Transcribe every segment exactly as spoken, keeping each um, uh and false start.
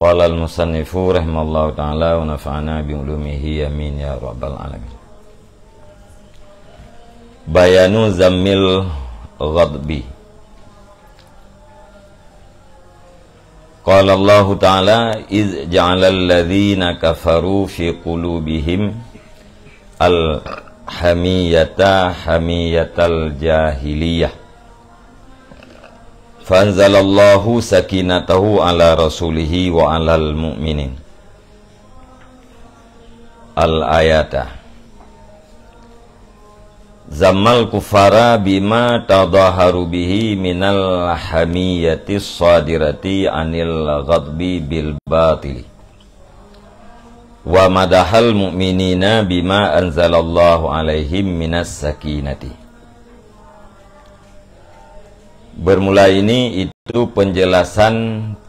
Qala al-musannifu rahimallahu ta'ala wa nafa'ana bi ulumihi, amin ya rabbal alamin. Bayanu zammil ghadbi. Qala Allahu ta'ala, "Iz ja'alal ladzina kafaru fi qulubihim al-hamiyata hamiyatal jahiliyah. Fa anzalallahu sakinatahu ala rasulihi wa alal mu'minin." Al-ayata. Zammal kufara bima tadaharu bihi minal hamiyati shadirati anil ghadbi bil batili. Wa madahal mu'minina bima anzalallahu alaihim minas sakinati. Bermula ini itu penjelasan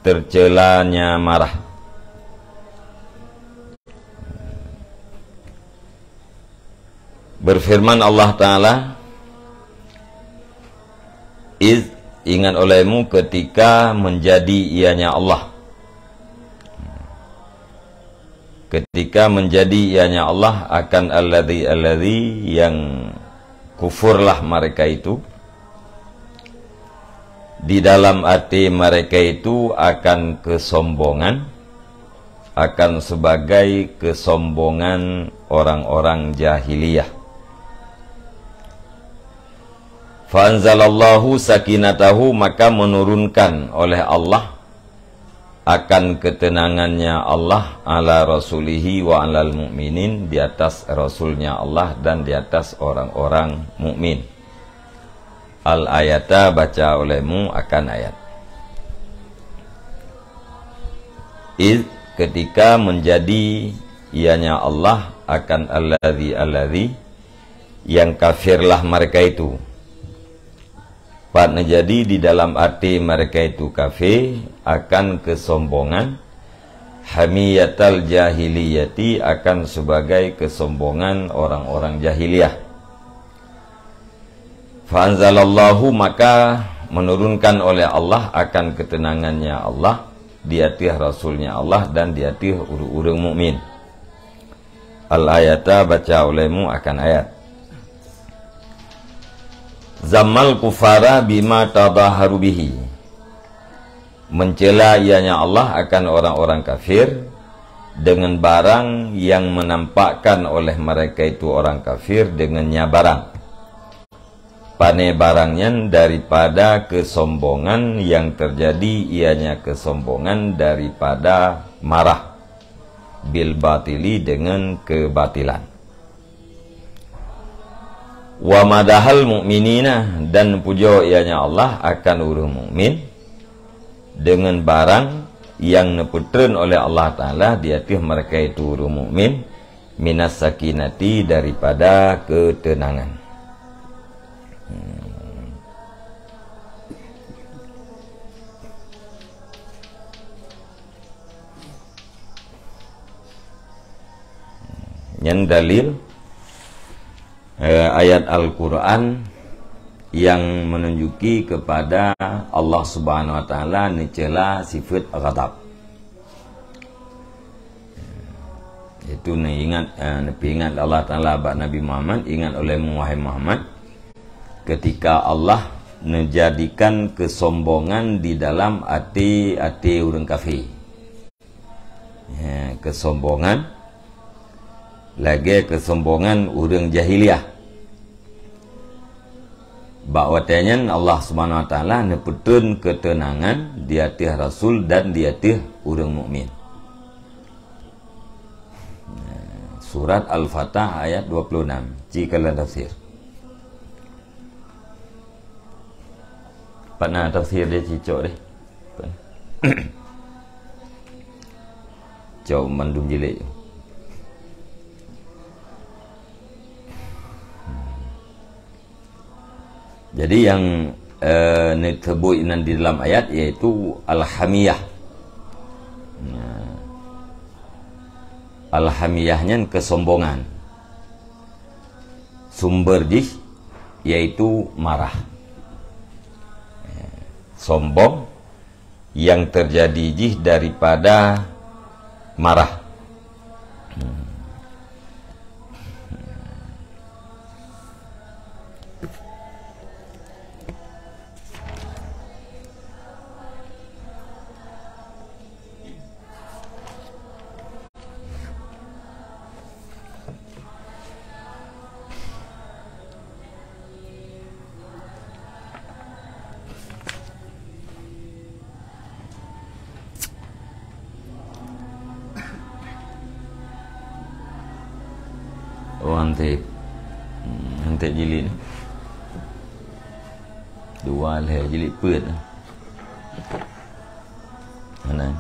tercelanya marah. Berfirman Allah Ta'ala, "Iz, ingat olehmu ketika menjadi ianya Allah." Ketika menjadi ianya Allah akan alladzi, alladzi yang kufurlah mereka itu, di dalam hati mereka itu akan kesombongan, akan sebagai kesombongan orang-orang jahiliyah. Fa anzalallahu sakinatahu, maka menurunkan oleh Allah akan ketenangan-Nya Allah ala rasulihi wa alal mu'minin, di atas rasul-Nya Allah dan di atas orang-orang mukmin. Al-ayata, baca olehmu akan ayat. Iz, ketika menjadi ianya Allah akan alladzi, alladzi, yang kafirlah mereka itu. Pat neujadi di dalam até mereka itu kafé akan kesombongan, hamiyatal jahiliyati, akan sebagai kesombongan orang-orang jahiliyah. Fa anzalallahu, maka menurunkan oleh Allah akan ketenangan-Nya Allah di ateueh rasul-Nya Allah dan di ateueh ureuëng-ureuëng mukmin. Al-ayata, baca olehmu akan ayat. Zammal kufara bima tadaharu bihi. Mencela ianya Allah akan orang-orang kafir dengan barang yang menampakkan oleh mereka itu orang kafir dengannya barang. Pane barang nyan? Daripada kesombongan yang terjadi, ianya kesombongan daripada marah, bil batili, dengan kebatilan. Wa madahal mu'minina, dan pujoe ianya Allah akan ureuëng mukmin dengan barang yang neupeutreun oleh Allah Ta'ala di ateueh mereka itu ureuëng mukmin, minas sakinati, daripada ketenangan. Hmm. Nyan dalil, eh, ayat Al-Quran yang menunjuki kepada Allah Subhanahu Wa Taala neucela sifat ghadab. Itu neuingat, eh, neupeuingat Allah Taala bak Nabi Muhammad, "Ingat olehmu, wahai Muhammad, ketika Allah neujadikan kesombongan di dalam até-até ureuëng kafé." Ya, kesombongan lagée kesombongan ureuëng jahiliyah. Bak watée nyan Allah Subhanahu Wa Taala neupeutreun keuteunangan di ateueh rasul dan di ateueh ureuëng mukmin. Surat Al-Fatah ayat dua puluh enam. Ci kalon tafsir. Pat na tafsir dia cicok deh. Cok mandum jilid. Jadi nyang, eh, neuseubut nan di dalam ayat yaitu al-hamiyah. Nah, al-hamiyah nyan kesombongan. Sumber jih yaitu marah. Sombong yang terjadi jih daripada marah. Oh, hanté. Hmm, hanté jilid. Dua lhèe jilid peuet. Hana.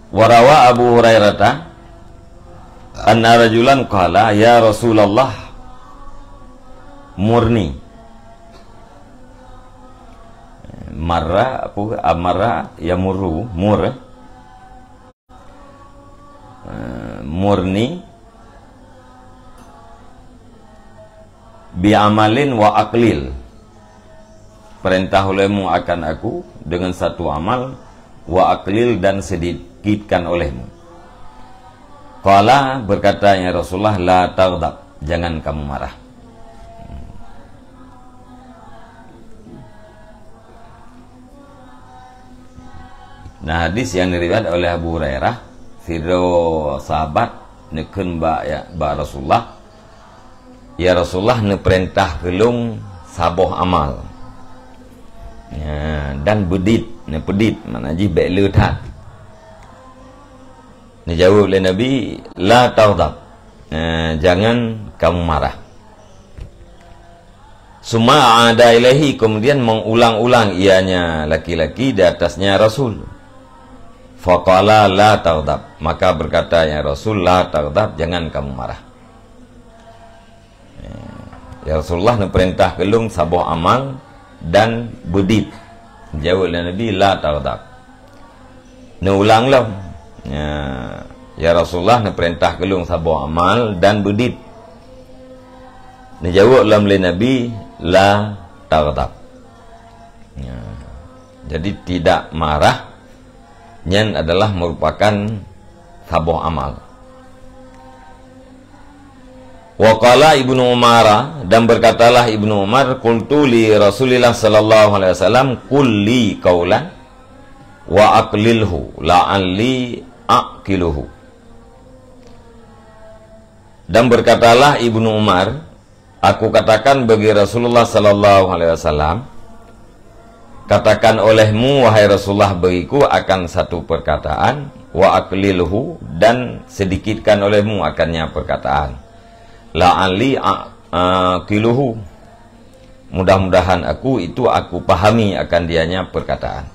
Wa rawa Abu Hurairata anna rajulan qala, "Ya Rasulullah, murni." Marra, apa, amara yamurru, mur. Eh, murni bi amalin wa aqlil. Perintah olehmu akan aku dengan satu amal, wa aqlil, dan sedikitkan olehmu. Qala, berkata, "Ya Rasulullah, la taghdab, jangan kamu marah." Nah, hadis yang diriwayat oleh Abu Hurairah, sidroe sahabat neukheun bak, ya, bak Rasulullah, "Ya Rasulullah, neupeurintah keu lôn saboh amal." Ya, dan beudit, neupeudit, makna jih bèk le that. Neujaweueb lé Nabi, "La taghdab." Eh, jangan kamu marah. Summa ada ilaihi, kemudian mengulang-ulang ianya laki-laki di atasnya Rasul. Faqala, "La taghdab." Maka berkata, "Ya Rasul, la taghdab, jangan kamu marah." Ya Rasulullah, neupeurintah keu lôn saboh amal dan beudit. Jaweueb lé Nabi, "La taghdab." Neuulang lom. Ya, "Ya Rasulullah, neupeurintah keu lôn saboh amal dan beudit." Neujaweueb lom lé Nabi, "La taghdab." Ya. Jadi, tidak marah nyan adalah merupakan saboh amal. Wa qala Ibnu Umar, dan berkatalah Ibnu Umar, "Qultu li Rasulillah sallallahu alaihi wasallam, qul li qaulan wa aqlilhu la'alli a'qiluhu." Dan berkatalah Ibnu Umar, "Aku katakan bagi Rasulullah sallallahu alaihi wasallam, 'Katakan olehmu, wahai Rasulullah, bagiku akan satu perkataan, wa aqlilhu, dan sedikitkan olehmu akannya perkataan. La'alli a-, aqiluhu. Mudah-mudahan aku itu aku pahami akan dianya perkataan.'"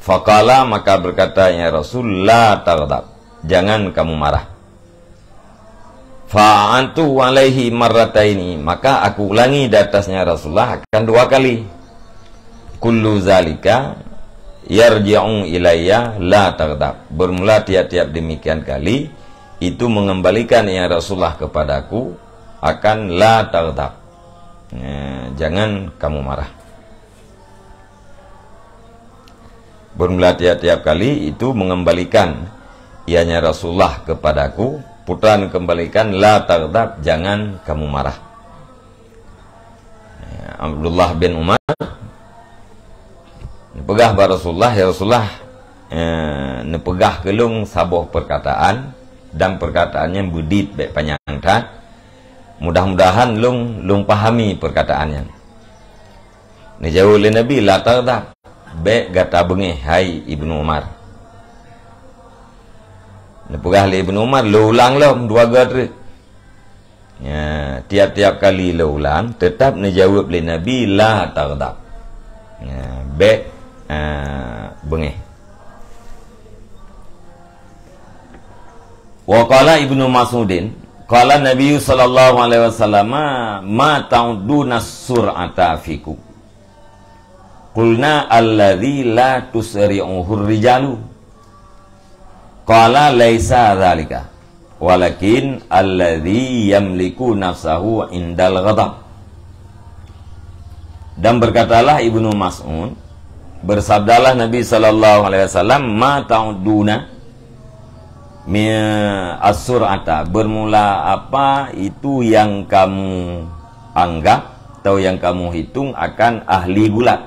Faqala, maka berkata, "Ya Rasul, la taghdab, jangan kamu marah." Fa'antu alaihi marrataini, maka aku ulangi di atasnya Rasulullah akan dua kali. "Kullu zalika yarji'u ilayya la taghdab." Bermula tiap-tiap demikian kali, itu mengembalikan, ya Rasulullah, kepadaku akan la taghdab. Eh, jangan kamu marah. Bermula tiap-tiap kali itu mengembalikan, ianya Rasulullah kepadaku, putra kembalikan, "La taghdab, jangan kamu marah." Ya, Abdullah bin Umar neupeugah bak Rasulullah, "Ya Rasulullah, eh, neupeugah keu lôn saboh perkataan, dan perkataan nyan beudit bèk panyang that. Mudah-mudahan lôn, lôn pahami perkataan nyan." Neujaweueb lé Nabi, "La taghdab, bèk gata beungéh, hai Ibnu Umar." Neupeugah lé Ibnu Umar, "Lôn ulang lom dua goe treuk." Ya, tiap-tiap kali lôn ulang, teutap neujaweueb lé Nabi, "La taghdab." Ya, bèk, ah, beungéh. Wa qala Ibnu Mas'udin, qala Nabiyyu sallallahu alaihi wasallam, "Ma ta'udduna sur'ata fikum?" Qulna, "Alladzi la tusri'uhur rijalu." Qala, "Laisa dzalika, walakin alladzi yamliku nafsahu indal ghadab." Dan berkatalah Ibnu Mas'ud, bersabdalah Nabi sallallahu alaihi wasallam, "Ma ta'udduna mi as-sur'ata, bermula apa itu yang kamu anggap atau yang kamu hitung akan ahli gulat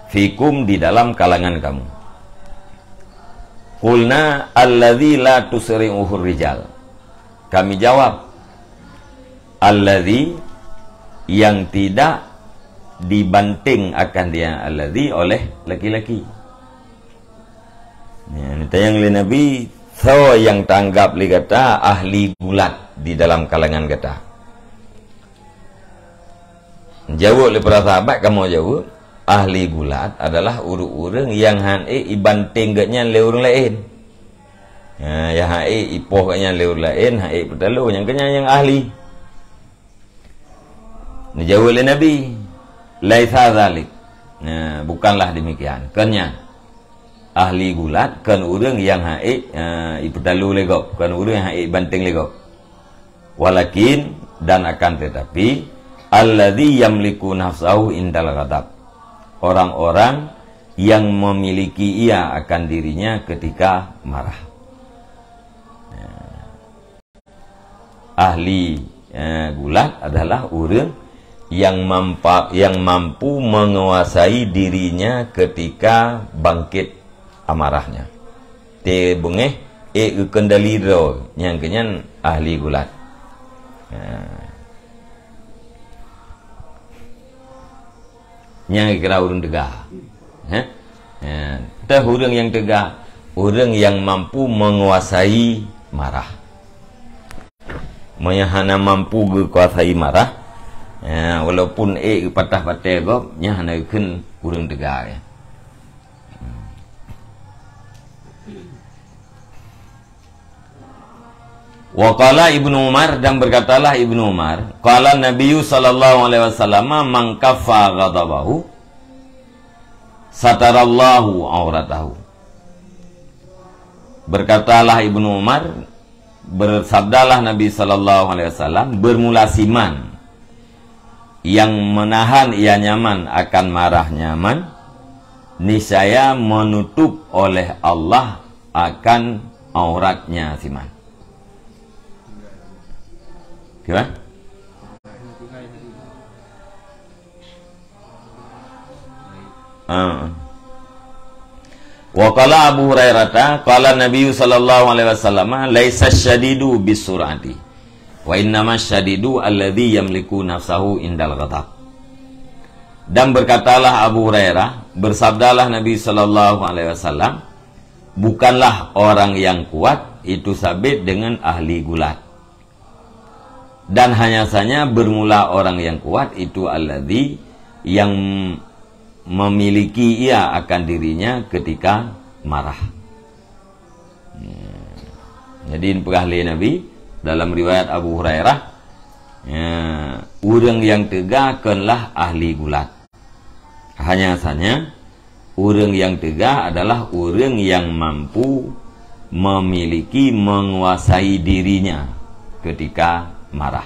fikum, di dalam kalangan kamu?" Qulna, "Alladzi la tusri'uhur rijal." Kami jawab, "Alladzi, yang tidak dibanting akan dia, alladzi, oleh laki-laki." Ya, ditanyong lé Nabi, "Soe nyang tanggap lé gata ahli gulat di dalam kalangan gata?" Jaweueb lé para sahabat, kamoe jaweueb, ahli gulat adalah ureuëng-ureuëng nyang han ék ibanting geuhnyan lé ureuëng laén. Ha, nyang han ék ipoh geuhnyan lé ureuëng laén, han ék peutaloe, nyang keuh nyan nyang ahli. Neujaweueb lé Nabi, "Laisa dzalik." Nah, bukanlah demikian. Kon nyan. Ahli gulat kon ureuëng nyang han ék, eh, ipeutaloe lé gob, kon ureuëng nyang han ék ibanting lé gob. Walakin, dan akan tetapi, alladzi yamliku nafsahu indal ghadab. Orang-orang yang memiliki ia akan dirinya ketika marah. Ahli, eh, gulat adalah ureuëng yang mampa-, yang mampu menguasai dirinya ketika bangkit amarahnya. Té beungéh ék geukendali droe, nyang keuh nyan ahli gulat. Ha. Nyang geukira ureuëng teuga. Heh? Ha, teuh ureuëng nyang teuga, ureuëng nyang mampu menguasai marah. Meunyoe hana mampu geukuasai marah, ha, walaupun ék geupatah batée gob, nyan hana geukheun ureuëng teuga, ya. Wa qala Ibnu Umar, dan berkatalah Ibnu Umar, qala Nabiyyu sallallahu alaihi wasallam, "Man kaffa ghadabahu, satarallahu auratahu." Berkatalah Ibnu Umar, bersabdalah Nabi sallallahu alaihi wasallam, bermula siman yang menahan ia nyaman akan marah nyaman, niscaya menutup oleh Allah akan auratnya siman. Gimana? Ah. Wa qala Abu Hurairata, qala Nabi sallallahu alaihi wasallam, "Laisa syadidu bisur'ati, wa innama syadidu alladzi yamliku nafsahu indal ghadab." Dan berkatalah Abu Hurairah, bersabdalah Nabi sallallahu alaihi wasallam, "Bukanlah orang yang kuat itu sabit dengan ahli gulat. Dan hanya saja bermula orang yang kuat itu alladzi yang memiliki ia akan dirinya ketika marah." Ya. Jadi, peugah lé Nabi dalam riwayat Abu Hurairah, ya, ureuëng nyang teuga konlah ahli gulat. Hanya saja, ureuëng nyang teuga adalah ureuëng nyang mampu memiliki, menguasai dirinya ketika marah.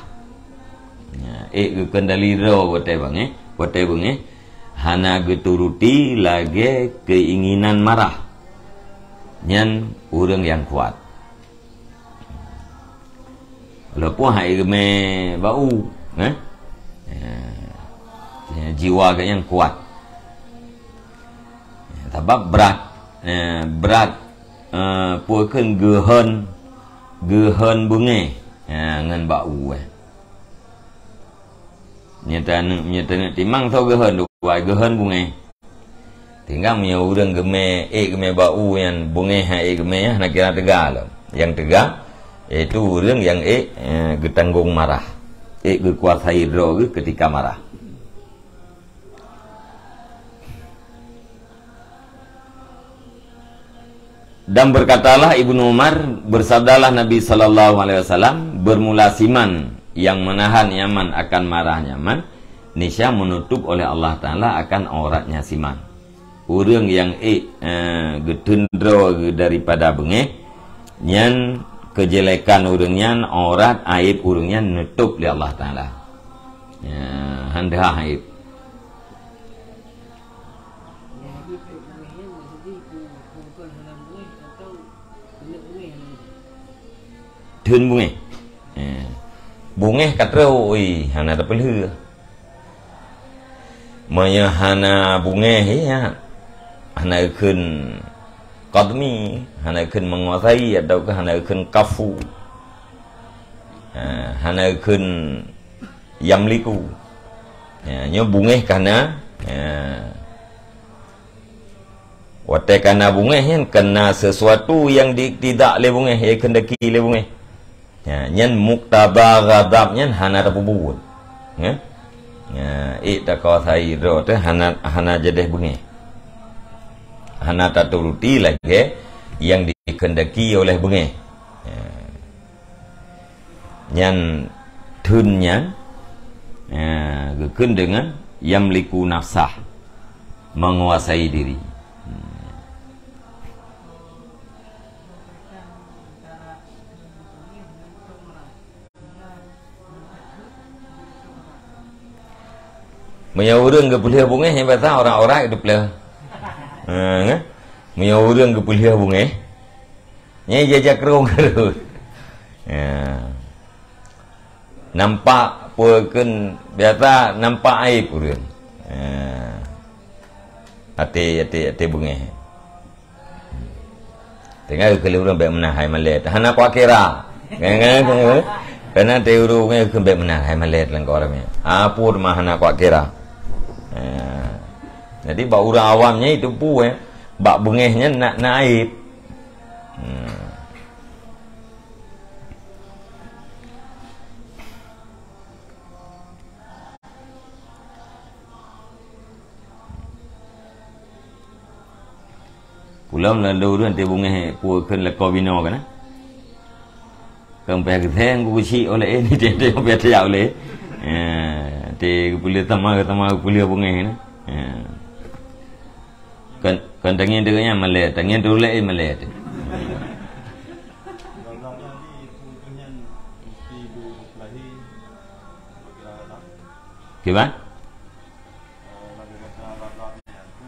Ya, ék geukendali droe watée beungéh, watée beungéh, hana geuturuti lagée keinginan marah. Nyan ureuëng nyang kuat. Walaupun han ék geumé bak u, eh? Ya, jiwa geuhnyan kuat. Ya, sabab brat, eh, brat, eh, peue kheun geuhon, geuhon beungéh, ya, ngon bak u, eh. Nyoe taneuk, nyoe taneuk timang soe geuhon, dua geuhon beungéh. Tinggai meunyoe ureuëng geumé, ék geumé bak u nyan beungéh han ék geumé, nyan hana kira teuga lom. Nyang teuga, yaitu ureuëng nyang ék, eh, geutanggong marah, ék geukuasai droe geuh keutika marah. Dan berkatalah Ibnu Umar, bersabdalah Nabi sallallahu alaihi wasallam, bermula siman yang menahan nyaman akan marah nyaman, niscaya menutup oleh Allah Taala akan auratnya siman. Ureuëng nyang ék, eh, geuteundroe daripada beungéh, nyan keujelekan ureuëng nyan, aurat, aéb ureuëng nyan neutôb lé Allah Taala. Ya, han deuh aib. Theun beungéh. Ya. Beungéh ka trok, ui, hana tapeulheueh. Meunyoe hana beungéh, ya, hana geukheun qadmi, hana geukheun menguasai, atawa hana geukheun kafu. Ha, hana geukheun yamliku. Ya, nyoe beungéh ka na. Ya. Watée ka na beungéh nyan, ka na sesuatu nyang diiktidak lé beungéh, nyang keundaki lé beungéh. Ya, nyan muktada ghadab nyan hana tapeubuet. Ya. Ya, ék takuasai droe teuh hana, hana jadeh beungéh. Hana taturuti lagée nyang dikeundaki oleh beungéh. Ya. Nyan theun nyan, ya, geukheun deungon yamliku nafsah, menguasai diri. Meunyoe ureuëng geupeulheueh beungéh, nyan biasa orang-orang geupeulheueh. Ha, kan? Meunyoe ureuëng geupeulheueh beungéh, nyan jijak krong terus. Ya. Nampak peue kheun biasa nampak aib ureuëng. Ha. Até, até, até beungéh. Tinggai keu ureuëng bék meunang hai malée. Hana kuat kira. Kan, kan, kan, kan? Karena teu ureuëng keu bék meunang hai malée lam kawan ramé. Apa mah hana kuat kira. Ha. Jadi bak ureuëng awam nyan itu peue, eh. Bak beungéh nyan na, na aib. Hmm. Pulang lalu ureuëng teu beungéh peue kheun lakoe binoe kana. Kan payah geuseng ku keuchik oleh eh, ni dia, dia payah tajak oleh. Ya, teu geupeulheueh teuma, teuma geupeulheueh beungéh kana. Ya. Kan, kan tangieng teuh nyan malée, tangieng teuh ulée, eh, malée teuh. Kiban?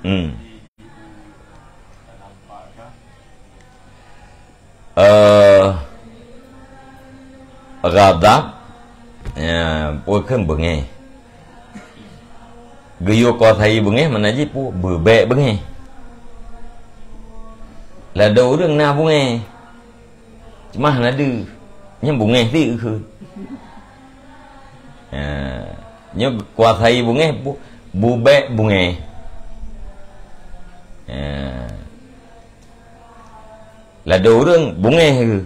Hmm. Eh, ghadab, ya, peue kheun beungéh. Geuyue kuasai beungéh, makna jih peue, beubék beungéh. Ladôm ureuëng na beungéh. Cuma hana deuh. Nyan beungéh ti kheun. Ha, nyoe kuasai beungéh, bu-, beubék beungéh. Ha. Ladôm ureuëng beungéh kheun.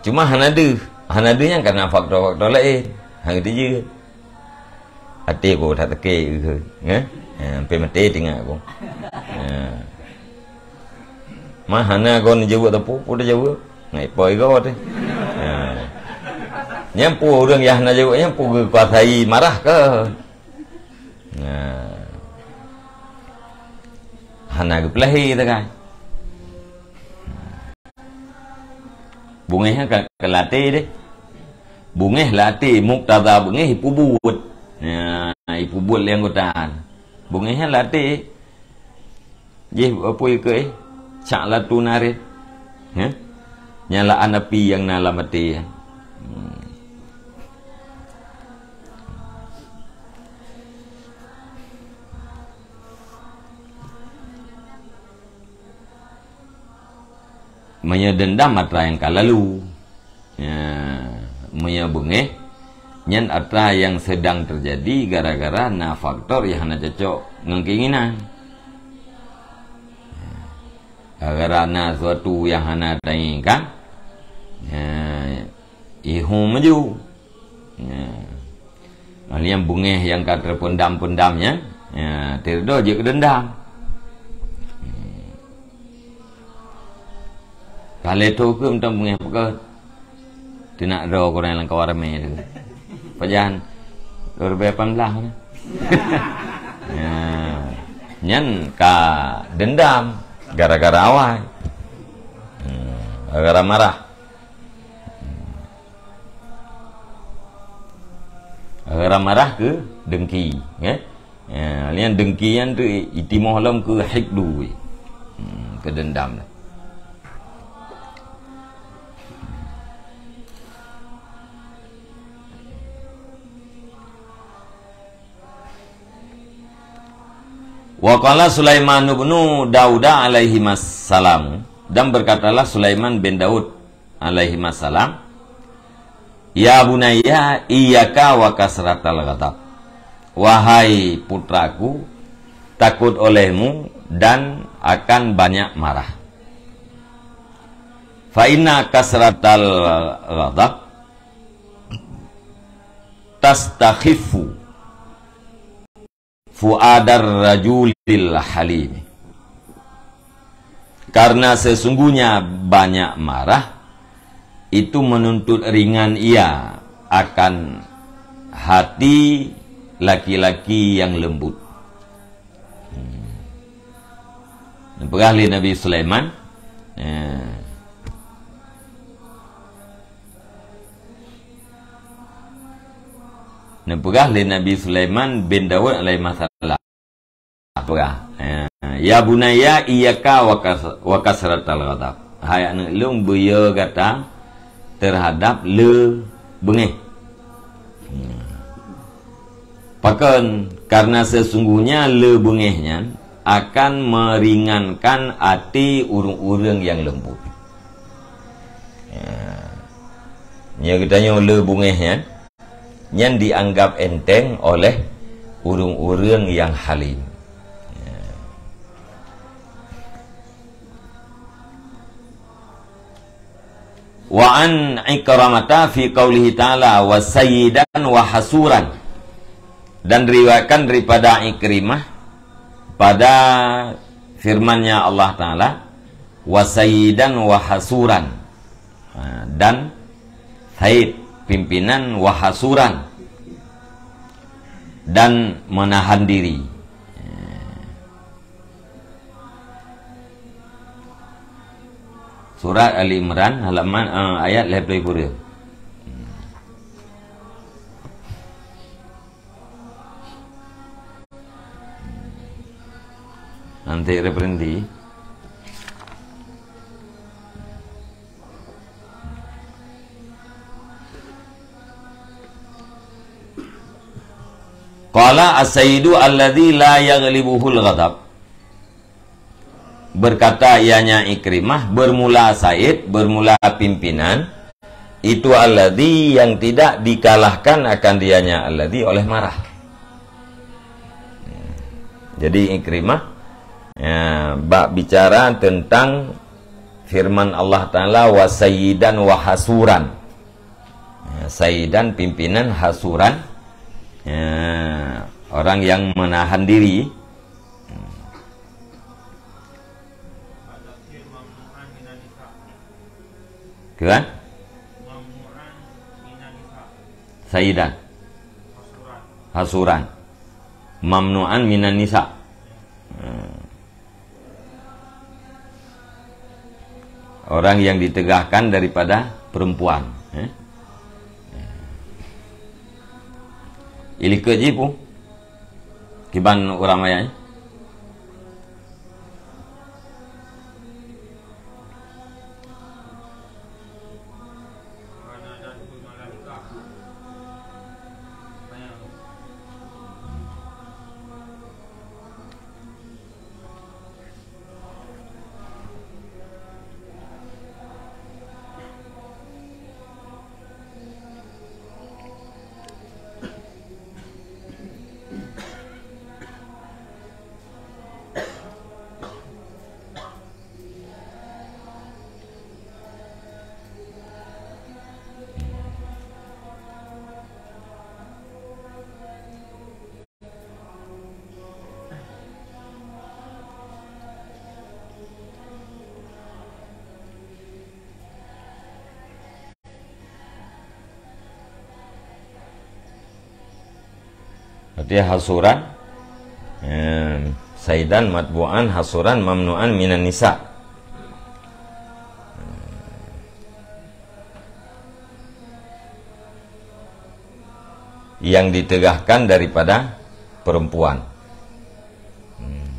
Cuma hana deuh. Hana deuh nyan karena faktor-faktor laén. Hana teujeuet. Até boh that teukée kheun, eh? Eh, sampai maté teuingat boh. Eh. Mah hana kon jaweueb teupeu, peue jaweueb? Ngai po igo teh. Eh. Nyan peue ureuëng nyang hana jaweueb nyan peue geukuasai marah keu? Nah. Hana geupeulahé teukai. Beungéh nyan ka, ka lam até deh. Beungéh lam até, muktada beungéh ipeubuet. Ya, ipeubuet lé anggota. Beungéh nyan lam até. Jih apui keu eh, cak latu narit. Ya? Nyalaan api nyang na lam até nyan. Hmm. Meunyoe deundam atra nyang ka lalu. Ya, meunyoe beungéh, nyan atra nyang seudang teujadi gara-gara na faktor nyang hana cocok ngon keinginan. Gara-gara na suatu nyang hana tainginkan, ya, ihom maju. Ya. Ngon nyang beungéh nyang ka teupendam-pendam nyan, ya, teuridong jeuet keu deundam. Ka lheueh tho keuh mantong beungéh peugah. Teunak droe kurang lam kawan ramé tu. Pajan dua ribu lapan belas ni. Ya. Nyan ka deundam gara-gara awai. Hmm, gara-gara marah. Rhara marah keu dengki, ya. Ya, nyan dengki nyan tu itimoh lom keu hiqdu, hmm, keu dendam. Wa qala Sulaiman ibnu Dauda alaihi salam, dan berkatalah Sulaiman bin Daud alaihi salam, "Ya bunayya, iyyaka wa kasratal ghadab." Wahai putraku, takut olehmu dan akan banyak marah. Fa inna kasratal ghadab tastakhiffu fuadar rajulil halim. Karena sesungguhnya banyak marah itu menuntut ringan ia akan hati laki-laki yang lembut. Hmm. Neupeugah lé Nabi Sulaiman, eh, neupeugah lé Nabi Sulaiman bin Daud alaihissalam. Peugah, eh, "Ya bunayya, iyyaka wa kas-, wa kasratal ghadab." Hai aneuk lôn, beuyo gata terhadap le beungéh. Hmm. Pakon? Karena sesungguhnya le beungéh nyan akan meringankan até ureuëng-ureuëng nyang leumbut. Ya. Nyoe geutanyoe le beungéh nyan, nyan dianggap enteng oleh ureuëng-ureuëng nyang halim. Ya. Wa an Ikramata fi qaulihi ta'ala, "Wa sayyidan wa hasuran." Dan diriwayatkan daripada Ikrimah pada firman-Nya Allah Ta'ala, "Wa sayyidan wa hasuran." Ha, dan sayyid, pimpinan, wa hasuran, dan menahan diri. Surat Ali Imran, halaman, eh, ayat lhèe plôh kureueng. Nanti referensi. Qala as-sayyidu alladzi la yaghlibuhul ghadab. Berkata ianya Ikrimah, bermula sayyid, bermula pimpinan, itu alladzi yang tidak dikalahkan akan dianya alladzi oleh marah. Jadi Ikrimah, ya, bak bicara tentang firman Allah Ta'ala, "Wa sayyidan wa hasuran." Ya, sayyidan, pimpinan, hasuran, ya, orang yang menahan diri. Kan? Sayyidan. Hasuran. Mamnu'an minan nisa. Hmm. Orang yang ditegahkan daripada perempuan, eh? Ilikot jih pu. Kiban ureuëng maya nyan. Berarti hasuran, eh, saidan matbu'an, hasuran mamnu'an minan nisa. yang ditegahkan daripada perempuan. Hmm.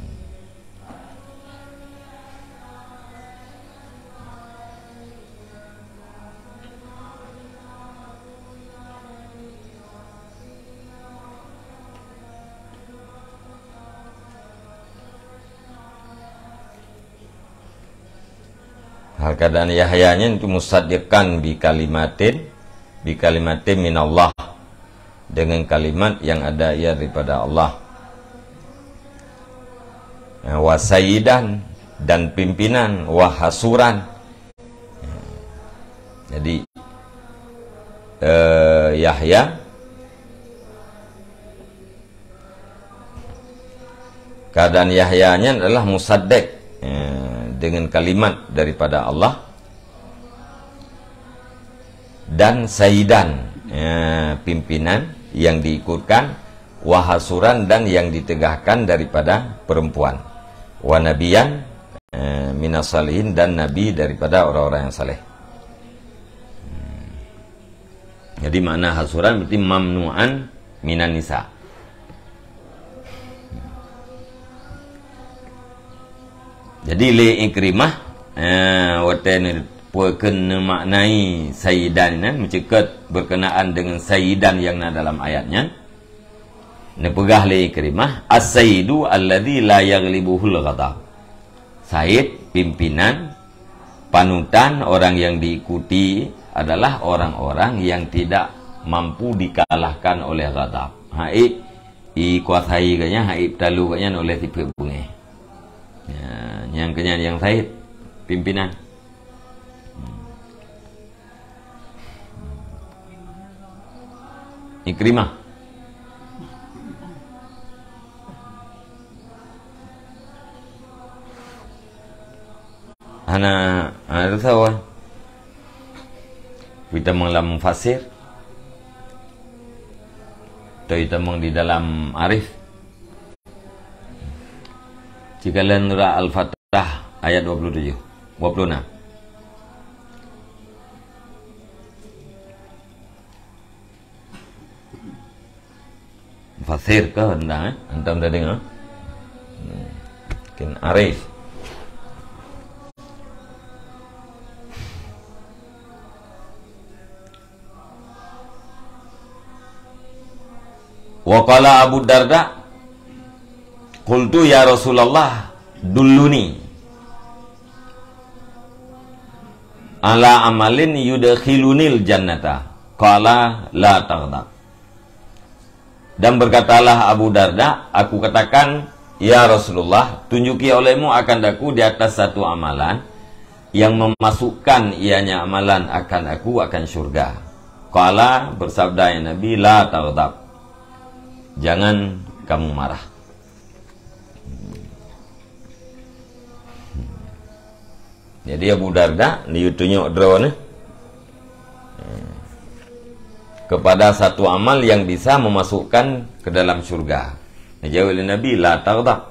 Hal keadaan Yahya nyan itu musaddiqan bi kalimatin, bi kalimatin minallah, dengan kalimat yang ada ia daripada Allah. Ya, wa sayyidan, dan pimpinan, wa hasuran. Jadi, eh, Yahya, keadaan Yahya nyan adalah musaddiq, eh, dengan kalimat daripada Allah, dan sayyidan, eh, pimpinan yang diikutkan, wa hasuran, dan yang ditegahkan daripada perempuan, wa nabiyan, eh, minas salihin, dan nabi daripada orang-orang yang saleh. Jadi makna hasuran berarti mamnu'an minan nisa. Jadi lé Ikrimah, eh, watée neupeukeuneuk maknai sayyidan nyan meuceukeut berkenaan dengan sayyidan yang na dalam ayat nyan. Neupeugah lé Ikrimah, "As-sayyidu alladzi la yaghlibuhul ghadab." Sayyid, pimpinan, panutan, orang yang diikuti adalah orang-orang yang tidak mampu dikalahkan oleh ghadab. Haiek ikuasai gobnyan, haiek peutalo gobnyan oleh sifeuet beungéh. Ya, nyang keunyan nyang sayyid, pimpinan. Ikrimah. Hana, hana teusawa. Pih tamong lam Fasir. Toi tamong di dalam Arif. Cikalan surat Al-Fatah ayat dua puluh tujuh, dua puluh enam. Fasir kah anda, eh? Antam dah dengar? Hmm. Mungkin Arif. Wa qala Abu Darda, "Qultu ya Rasulullah, dulluni ala amalin yudkhilunil jannata." Qala, "La taghdab." Dan berkatalah Abu Darda, "Aku katakan, 'Ya Rasulullah, tunjuki olehmu akan aku di atas satu amalan yang memasukkan ianya amalan akan aku akan syurga.'" Qala, bersabda ya Nabi, "La taghdab." Jangan kamu marah. Jadi Abu Darda, neutunyok droeneuh kepada satu amal yang bisa memasukkan ke dalam syurga. Neujaweueb lé Nabi, "La taghdab."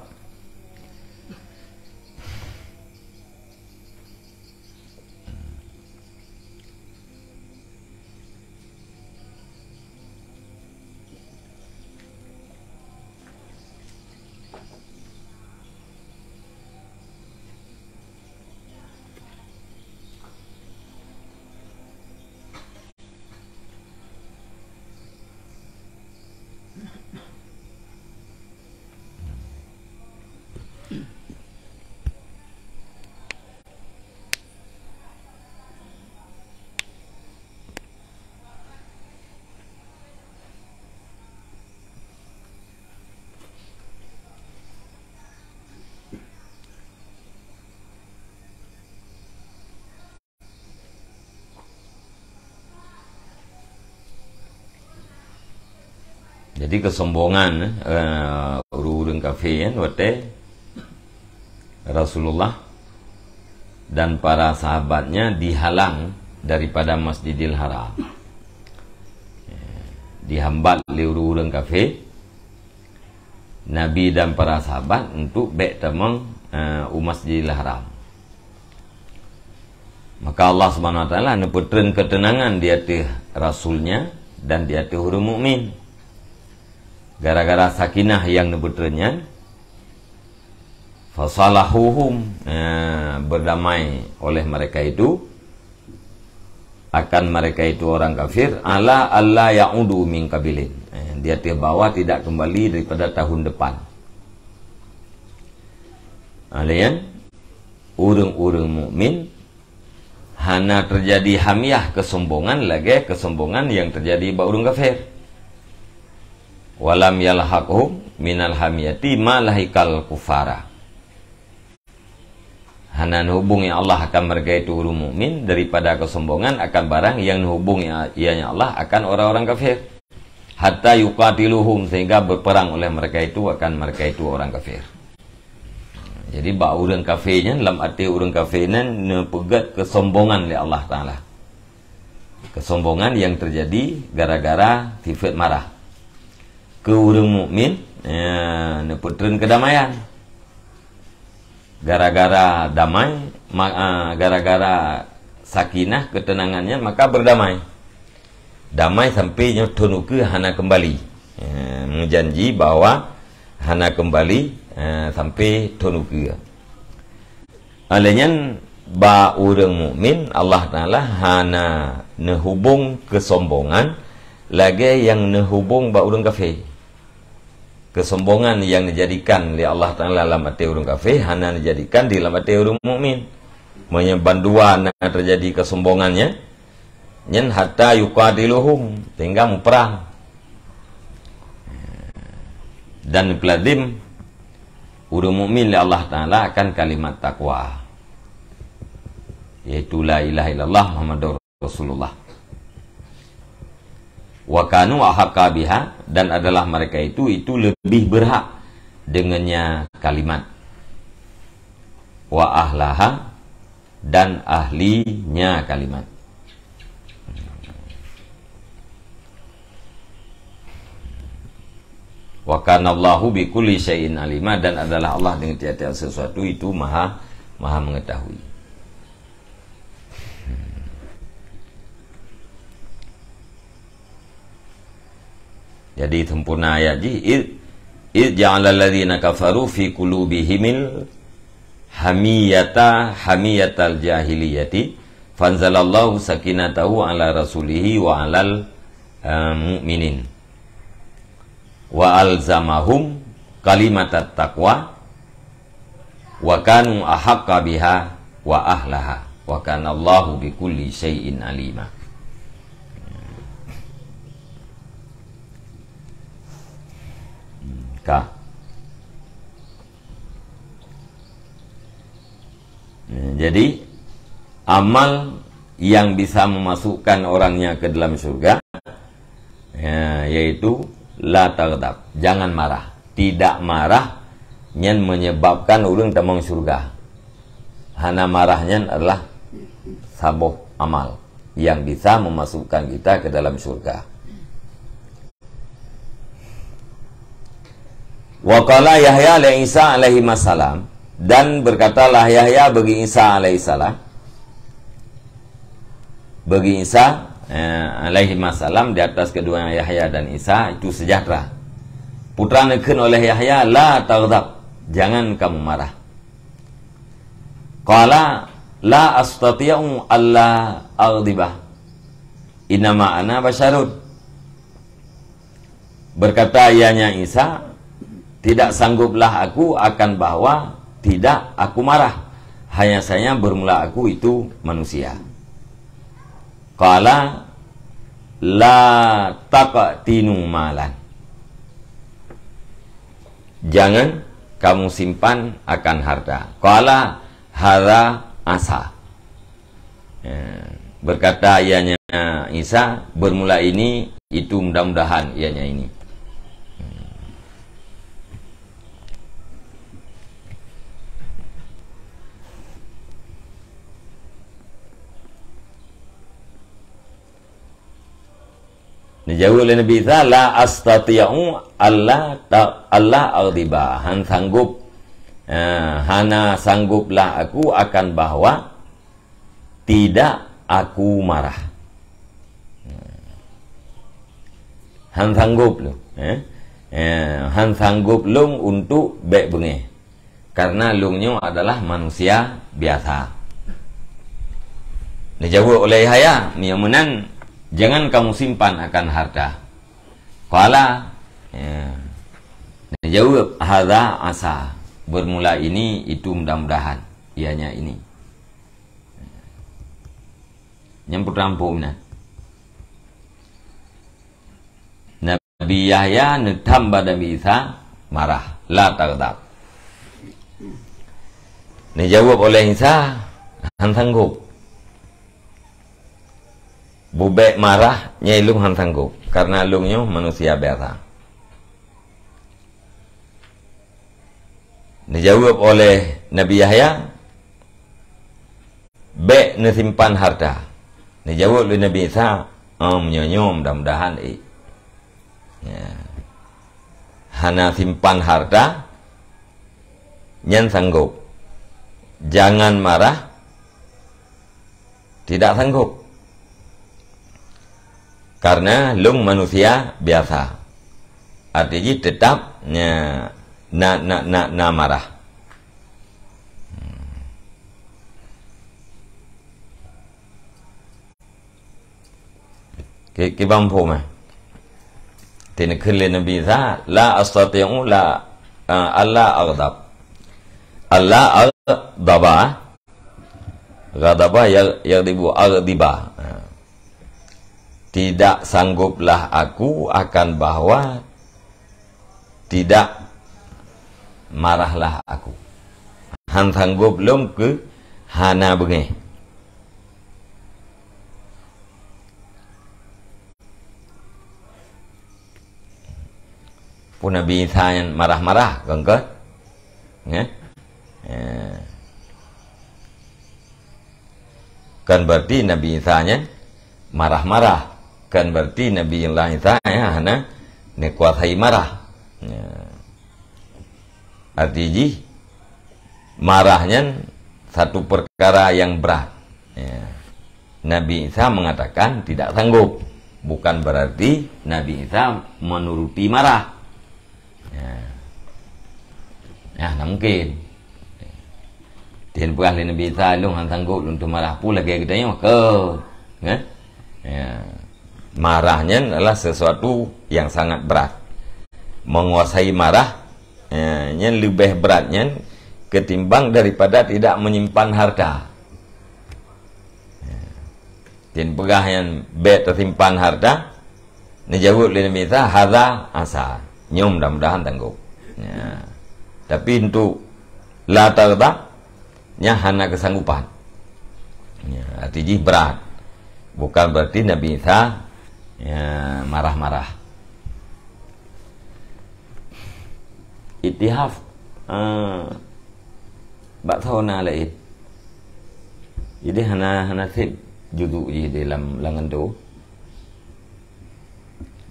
Jadi kesombongan, eh, ureuëng-ureuëng kafé kan, watée Rasulullah dan para sahabatnya dihalang daripada Masjidil Haram. Eh, dihambat lé ureuëng-ureuëng kafé, Nabi dan para sahabat untuk bék tamong, eh, u Masjidil Haram. Maka Allah Subhanahu Wa Taala neupeutrön keuteunangan di ateueh Rasul-Nya dan di ateueh ureuëng mukmin. Gara-gara sakinah nyang neupeutreun nyan, fasalahuhum, eh, berdamai oleh mereka itu akan mereka itu orang kafir, ala alla ya'udu min qabilin. Eh, di atas bahwa tidak kembali daripada tahun depan. Alaian, ureuëng-ureuëng mukmin hana teujadi hamiyah keusombongan lagée keusombongan nyang teujadi bak ureuëng kafé. Walam yalhaqhum minal hamiyati ma lahikal kufara. Hana neuhubungi Allah akan mereka itu ureuëng mukmin daripada keusombongan akan barang nyang neuhubungi ianya Allah akan orang-orang kafir. Hatta yuqatiluhum, sehingga berperang oleh mereka itu akan mereka itu orang kafir. Jadi, bak ureuëng kafé nyan, lam até ureuëng kafé nyan neupeugét keusombongan lé Allah Taala. Keusombongan nyang teujadi gara-gara sifeuet marah. Keu ureuëng mukmin, eh, neupeutreun keudamaian. Gara-gara damai, ma-, ah, gara-gara sakinah, keuteunangan nyan, maka berdamai. Damai sampai nyoe thon ukeue hana keumbali. Eh, meujanji bahwa hana keumbali, eh, sampai thon ukeue. Alheuh nyan, bak ureuëng mukmin, Allah Taala hana neuhubong keusombongan lagée nyang neuhubong bak ureuëng kafé. Keusombongan nyang neujadikan lé Allah Taala lam até ureuëng kafé hana neujadikan di lam até ureuëng mukmin. Meunyoe bandua na teujadi keusombongan nyan, nyan hatta yuqatiluhum, sehingga muprang. Dan peulazim ureuëng mukmin lé Allah Taala akan kalimat takwa, yaitu la ilaha illallah Muhammadur Rasulullah. Wa kanu ahaqqa biha, dan adalah mereka itu, itu lebih berhak dengannya kalimat. Wa ahlaha, dan ahlinya kalimat. Wa kana Allahu bi kulli syai'in alima, dan adalah Allah dengan tiap-tiap sesuatu itu maha, maha mengetahui. Jadi, sempurna ayat jih, "Id, id ja'alal ladzina kafaru fi qulubihimil hamiyata hamiyatal jahiliyati, fanzalallahu sakinatahu ala rasulihi wa alal, eh, mu'minin. Wa alzamahum kalimatat taqwa." Wa kanu ahaqqa biha wa ahlaha. Wa kana Allahu bi kulli syai'in alima. Ka. Jadi, amal yang bisa memasukkan orangnya ke dalam surga, ya, yaitu la taghdab, jangan marah. Tidak marah nyan menyebabkan ureuëng tamong syurga. Hana marah nyan adalah saboh amal yang bisa memasukkan kita ke dalam syurga. Wa qala Yahya li Isa alaihi salam, dan berkatalah Yahya bagi Isa alaihi salam, bagi Isa, eh, alaihi salam, di atas kedua Yahya dan Isa itu sejahtera. Putra neukheun oleh Yahya, "La taghdab, jangan kamu marah." Qala, "La astati'u alla aghdibah. Innama ana basyarun." Berkata ianya Isa, "Tidak sangguplah aku akan bahwa tidak aku marah. Hanya saja bermula aku itu manusia." Qala, "La taqtinu malan." Jangan kamu simpan akan harta. Qala, "Hadza asa." Ya, berkata ianya Isa, "Bermula ini, itu mudah-mudahan ianya ini." Neujaweueb lé Nabi Isa, "La astati'u alla ta-, alla aghdiba." Han sanggup, eh, hana sangguplah aku akan bahwa tidak aku marah. Han sanggup lé, eh. Eh, han sanggob lôn untuk bék beungéh, karena lôn nyoe adalah manusia biasa. Dijawab oleh Yahya, "Meunyoe meunan, jangan kamu simpan akan harta." Qala, ya. Dijawab, "Hadza asa." Bermula ini, itu mudah-mudahan, ianya ini. Nyang putra ampu meunan. Nabi Yahya neutham bak Nabi Isa marah, "La taghdab." Dijawab oleh Isa, "Han sanggob. Bubék marah, nyan lôn han sanggob, karena lôn nyoe manusia biasa." Dijawab oleh Nabi Yahya, "Bék neusimpan harta." Dijawab lé Nabi Isa, "Oh, meunyoe nyoe mudah-mudahan, eh." Ya. Hana simpan harta, nyan sanggob. Jangan marah, tidak sanggob. Karena lôn manusia biasa. Arti jih tetap nya, na, na, na, na marah. Ki-, kiban phom, eh? Ti neukheun lé Nabi Isa, "La astati'u la, eh, alla aghdab." Alla aghdaba, ghadaba ya-, yaghdibu, aghdiba. Ha. Tidak sangguplah aku akan bahwa tidak marahlah aku. Han sanggob lôn keu hana beungéh. Pun Nabi Isa nyan marah-marah, kon, kon? Ya? Ya. Kan berarti Nabi Isa nyan marah-marah. Kan berarti Nabi Allah Isa nyan hana neukuasai marah. Ya. Arti jih, marah nyan satu perkara yang berat. Ya. Nabi Isa mengatakan tidak sanggup. Bukan berarti Nabi Isa menuruti marah. Ya. Ya, hana mungkin. Tin peugah lé Nabi Isa, "Lôn han sanggup lôn teumarah." Peue lagée geutanyoe? Kon. Kan? Ya. Marah nyan adalah sesuatu yang sangat berat. Menguasai marah, ya, nyan leubeh berat nyan ketimbang daripada tidak menyimpan harta. Ya. Tin peugah nyan bék teusimpan harta, neujaweueb lé Nabi Isa, "Hadza asa." Nyoe mudah-mudahan sanggup. Ya. Tapi untuk la taghdab, nyan hana keusanggupan. Ya, arti jih berat. Bukan berarti Nabi Isa, ya, marah-marah. Iktihaf, eh, bak soe na laén. Jadi hana, hana sép juzuk jih di lam, lam ngon tu.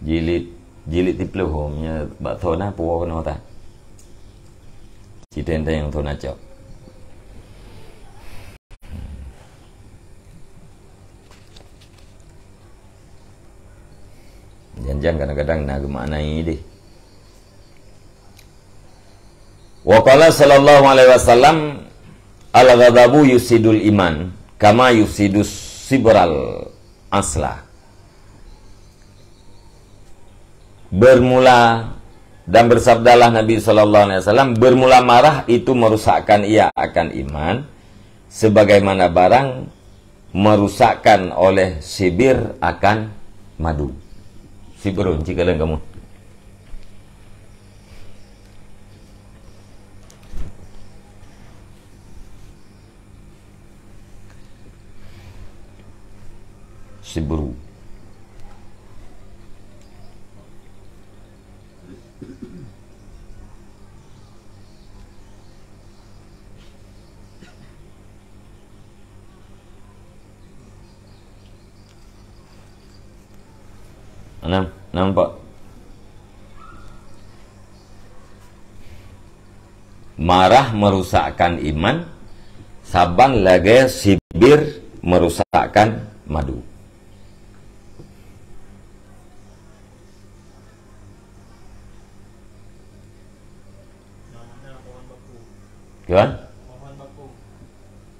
Jilid, jilid siplôh, oh, meunyo bak soe na puwoe keunoe that. Cit teuntang nyang soe na cok. Jan-jan kadang-kadang na geumaknai deh. Wa qala sallallahu alaihi wasallam, "Al-ghadabu yusidul iman, kama yusidus sibral asla." Bermula, dan bersabdalah Nabi sallallahu alaihi wasallam, "Bermula marah itu merusakkan ia akan iman, sebagaimana barang merusakkan oleh sibir akan madu." Sibrun, cik kalian kamu. Sibru. Nam-, nampak? Marah merusakkan iman, saban lagée sibir merusakkan madu. Kan?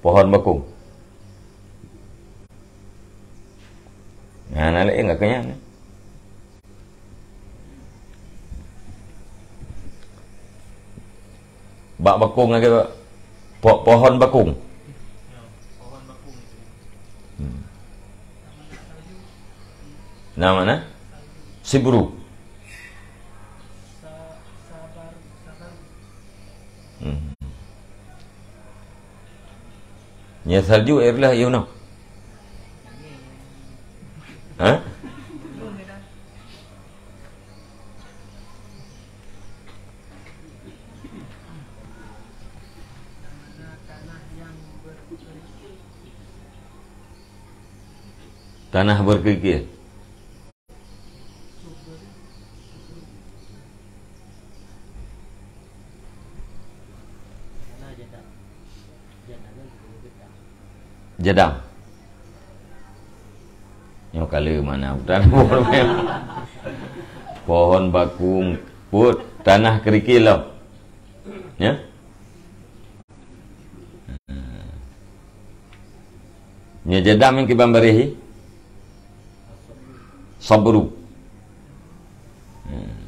Pohon bakung. Nah, nah, laén enggak kenyang. Bak bakung lagi, Pak. Po-, pohon bakung. Hmm. Nama na? Sibru. Hmm. Nya salju air lah, you know. Ha? Tanah berkerikil. Jadang. Nyoe kali mana hutan. Pohon bakung, put, tanah kerikil lah. Ya? Nyoe jadang nyang kiban bareh. Sabru. Hmm.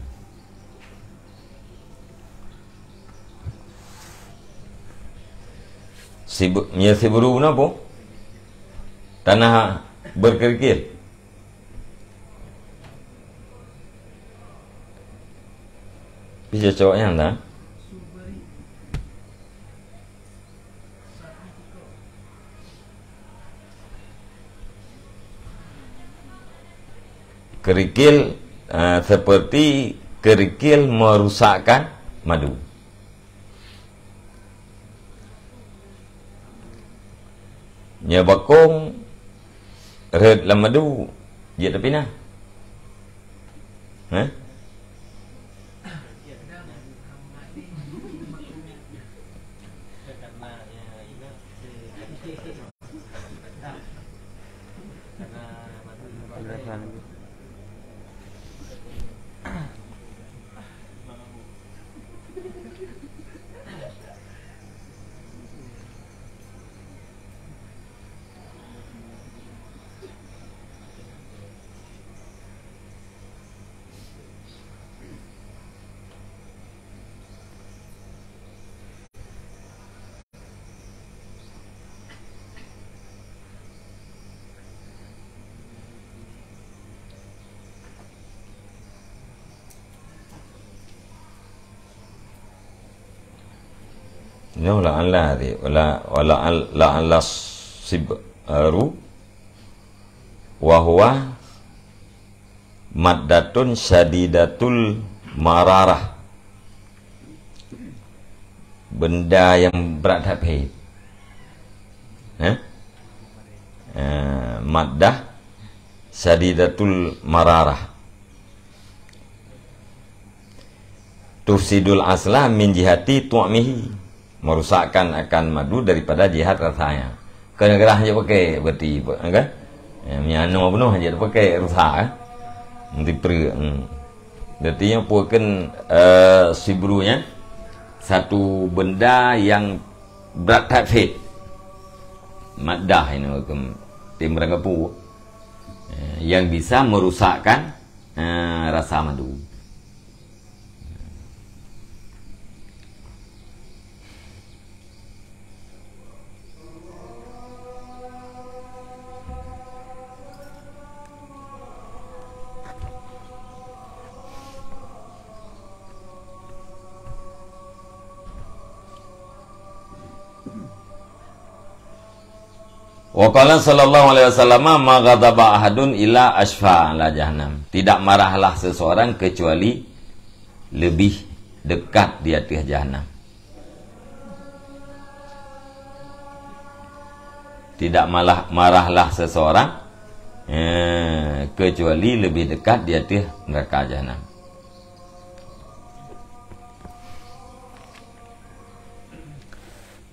Sibu-, ya, sibru napa? Tanah berkerikil. Bisa cocok nyan dah. Kerikil, eh, seperti kerikil merusakkan madu. Nyoe bakong rhot lam madu, jeuet tapinah. Hah? Nyoe la'alla tadi, wala, wala, la'alla sibru wa huwa maddatun syadidatul mararah. Benda yang berat that pahit. Eh? Eh, maddah syadidatul mararah. Tufsidul asla min jihati tu'mihi. Merusakkan akan madu daripada jihat rasanya. Keu neugeurah hana pakai berarti, kan? Ya, meunyo anoe bunoe hana pakai rusak, kan? Nanti perut, hmm. Berarti nyoe peue kheun, eh, sibru nyan? Satu benda yang berat that pahit. Maddah ini, tim rangkapu. Eh, yang bisa merusakkan, eh, rasa madu. Wa qala sallallahu alaihi wasallam, "Ma ghadaba ahadun illa asyfa ala jahannam." Tidak marahlah seseorang kecuali lebih dekat di ateueh jahannam. Tidak malah, marahlah seseorang, eh, kecuali lebih dekat di ateueh neraka jahannam.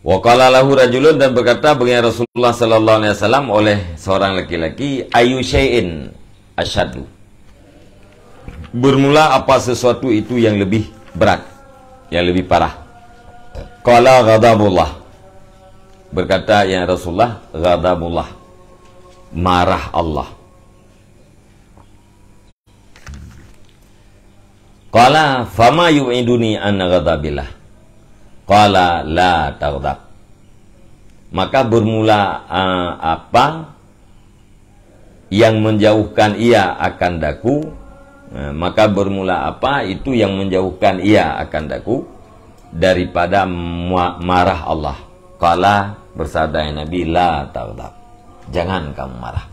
Wa qala lahu rajulun, dan berkata baginda Rasulullah sallallahu alaihi wasallam oleh seorang laki-laki, "Ayyu syai'in asyaddu?" Bermula apa sesuatu itu yang lebih berat, yang lebih parah? Qala ghadabullah. Berkata, "Ya Rasulullah, ghadabullah, marah Allah." Qala, "Fama yub'iduni an ghadabillah?" Qala, "La taghdab." Maka bermula, ah, apa yang menjauhkan ia akan daku, eh, maka bermula apa itu yang menjauhkan ia akan daku daripada ma-, marah Allah. Qala, bersabda Nabi, "La taghdab." Jangan kamu marah.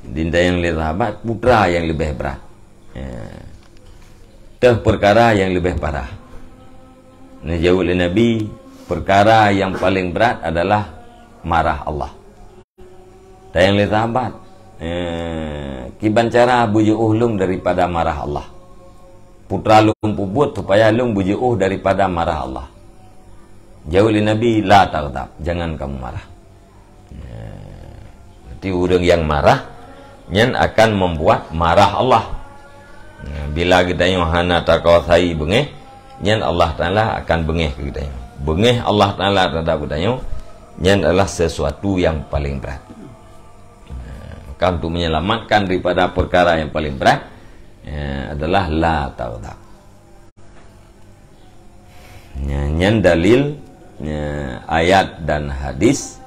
Dinda nyang lé sahabat, peue nyang leubeh brat. Ya. Teuh peukara nyang leubeh parah. Neujaweueb lé Nabi, peukara nyang paleng brat adalah marah Allah. Tanyong lé sahabat, eh, "Kiban cara beujiôh lôn daripada marah Allah? Peue lôn peubuet supaya lôn beujiôh daripada marah Allah?" Jaweueb lé Nabi, "La taghdab, jangan kamu marah." Ya. Berarti ureuëng nyang marah, nyan akan membuat marah Allah. Ya, bila geutanyoe hana takuasai beungéh, nyan Allah Taala akan beungéh keu geutanyoe. Beungéh Allah Taala terhadap geutanyoe, nyan adalah sesuatu yang paling berat. Ya, maka untuk menyelamatkan daripada perkara yang paling berat, ya, adalah la taghdab. Nya, nyan dalil, nya, ayat dan hadis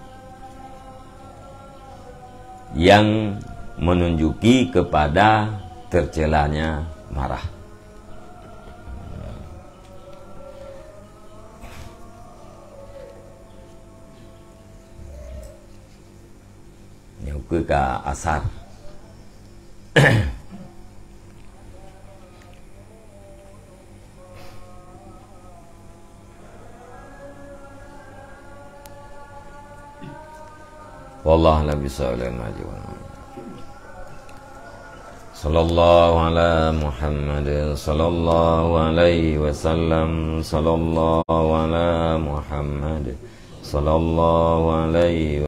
yang menunjuki kepada tercelanya marah. Nyoe keuh ka asar. Wallahu a'lam bishawab. Sallallahu ala Muhammad, sallallahu alaihi wasallam, sallallahu ala Muhammad, sallallahu alaihi